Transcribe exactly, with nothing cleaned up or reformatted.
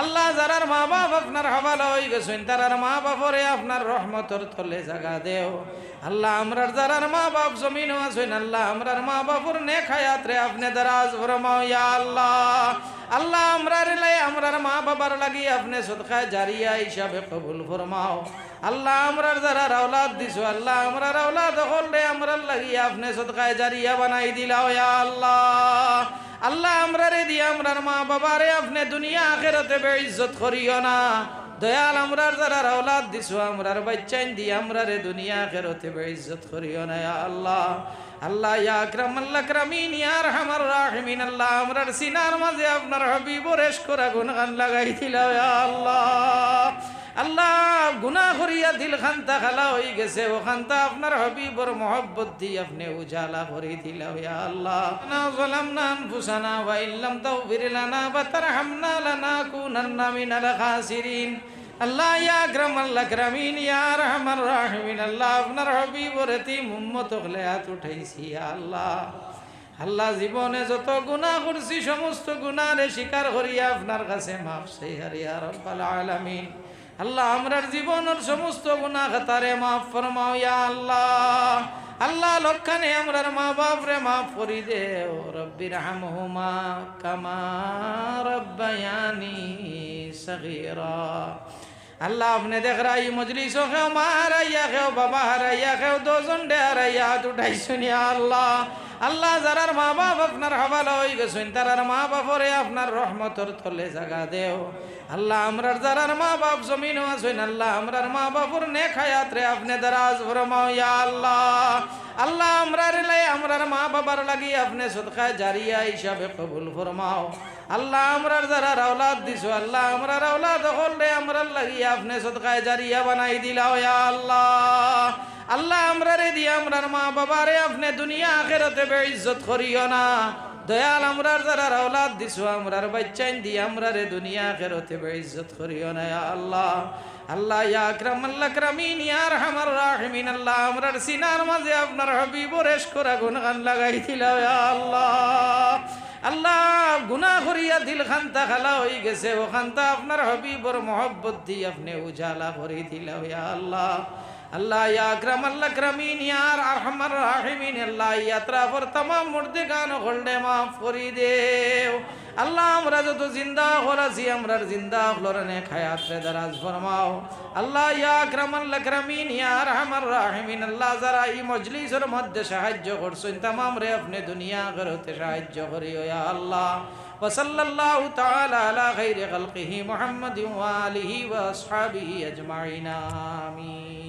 আল্লাহ, যারার মা বাপ আপনার হাওয়ালা অইগেছইন, তারার মা বাপরে আপনার রহমতর তলে জাগা দেও। আল্লাহ, আমরার যারার মা বাপ জমিনো আছইন, আল্লাহ, আমরার মা বাপর নেক হায়াতরে আপনে দারাজ ফরমাও, ইয়া আল্লাহ। আল্লাহ, আমরার লাই, আমরার মা বাবার লাগি আপনে সদকায়ে জারিয়া হিসাবে কবুল ফরমাও। আল্লাহ, আমরার যারার আওলাদ দিছো, আল্লাহ, আমরার আওলাদ অকলরে আমরার লাগি আপনে সদকায়ে জারিয়া বানাই দিলাও, ইয়া আল্লাহ। আল্লাহ, আমরারে দিয়া আমরার মা বাবারে আপনে দুনিয়া আখেরাতে বেইজ্জত করিও না। দয়াল, আমরার যারার আওলাদ দিছো, আমরার বাইচ্চাইন দিয়া আমরারে দুনিয়া আখেরাতে বেইজ্জত করিও না, ইয়া আল্লাহ। আল্লাহ, ইয়া আকরাম আল আকরামিন, ইয়া আরহামার রাহিমিন, আল্লাহ, আমরার সিনার মাঝে আপনার হাবিবর ইশকর আগুন খান লাগাই দিলাও, ইয়া আল্লাহ। আল্লাহ, গুনাহ করিয়া দিল খান্তা কালা অইগেছে, অখান্তা আপনার হাবিবর মহব্বত দি আপনে উজালা করি দিলাও, ইয়া আল্লাহ। ربنا ظلمنا أنفسنا وإن لم تغفر لنا وترحمنا لنكونن من الخاسرين। আল্লাহ, ইয়া আকরাম আল আকরামিন, ইয়া আরহামার রাহিমিন, আল্লাহ, আপনার হাবিবর এতিম উম্মত অকলে আত উঠাইছি, ইয়া আল্লাহ। আল্লাহ, জীবনে যত গুনাহ করছি, সমস্ত গুনাহরে স্বীকার করিয়া আপনার কাছে মাফ চাইয়ার, ইয়া রাব্বাল আলামিন। আল্লাহ, আমরার জীবনর সমস্ত গুনাহ খাতারে মাফ ফরমাও, ইয়া আল্লাহ। আল্লাহ, লক্ষানে আমরার মা বাপরে মাফ করি দেও। رب ارحمهما كما ربياني صغيرا। আল্লাহ, আপনে দেখরা ই মজলিসো কেউ মা হারাইয়া, কেউ বাবা হারাইয়া, কেউ দুইজনরে হারাইয়া আত উঠাইছইন, ইয়া আল্লাহ। আল্লাহ, যারার মা বাপ আপনার হাওয়ালা অইগেছইন, তারার মা বাপরে আপনার রহমতর তলে জাগা দেও। আল্লাহ, আমরার যারার মা বাপ জমিনো আছইন, আল্লাহ, আমরার মা বাপর নেক হায়াতরে আপনে দারাজ ফরমাও, ইয়া আল্লাহ। আল্লাহ, আমরার লাই, আমরার মা বাবার লাগি আপনে সদকায়ে জারিয়া হিসাবে কবুল ফরমাও। আল্লাহ, আমরার যারার আওলাদ দিছো, আল্লাহ, আমরার আওলাদ অকলরে আমরার লাগি আপনে সদকায়ে জারিয়া বানাই দিলাও, ইয়া আল্লাহ। আল্লাহ, আমরারে দিয়া আমরার মা বাবারে আপনে দুনিয়া আখেরাতে বেইজ্জত করিও না। দয়াল, আমরার যারার আওলাদ দিছো, আমরার বাইচ্চাইন দিয়া আমরারে দুনিয়া আখেরাতে বেইজ্জত করিও না, ইয়া আল্লাহ। আল্লাহ, ইয়া আকরাম আল আকরামিন, ইয়া আরহামার রাহিমিন, আল্লাহ, আমরার সিনার মাঝে আপনার হাবিবর ইশকর আগুন খান লাগাই দিলাও, ইয়া আল্লাহ। আল্লাহ, গুনাহ করিয়া দিল খান্তা কালা অইগেছে, অখান্তা আপনার হাবিবর মহব্বত দি আপনে উজালা করি দিলাও, ইয়া আল্লাহ। আল্লাহ, ইয়া আকরাম আল আকরামিন, ইয়া আরহামার রাহিমিন, আল্লাহ, ই আতরাফর তামাম মুর্দেগান অকলরে মাফ করি দেও। আল্লাহ, আমরা যত জিন্দা অকল আছি, আমরার জিন্দা অকলর নেক হায়াতরে দারাজ ফরমাও। আল্লাহ, ইয়া আকরাম আল আকরামিন, ইয়া আরহামার রাহিমিন, আল্লাহ, যারা ই মজলিসর মধ্যে সাহায্য করছইন, তামামরে আপনে দুনিয়া আখেরাতে সাহায্য করিও, ইয়া আল্লাহ। وصلى الله تعالى على خير خلقه محمد وآله وأصحابه أجمعين. آمين.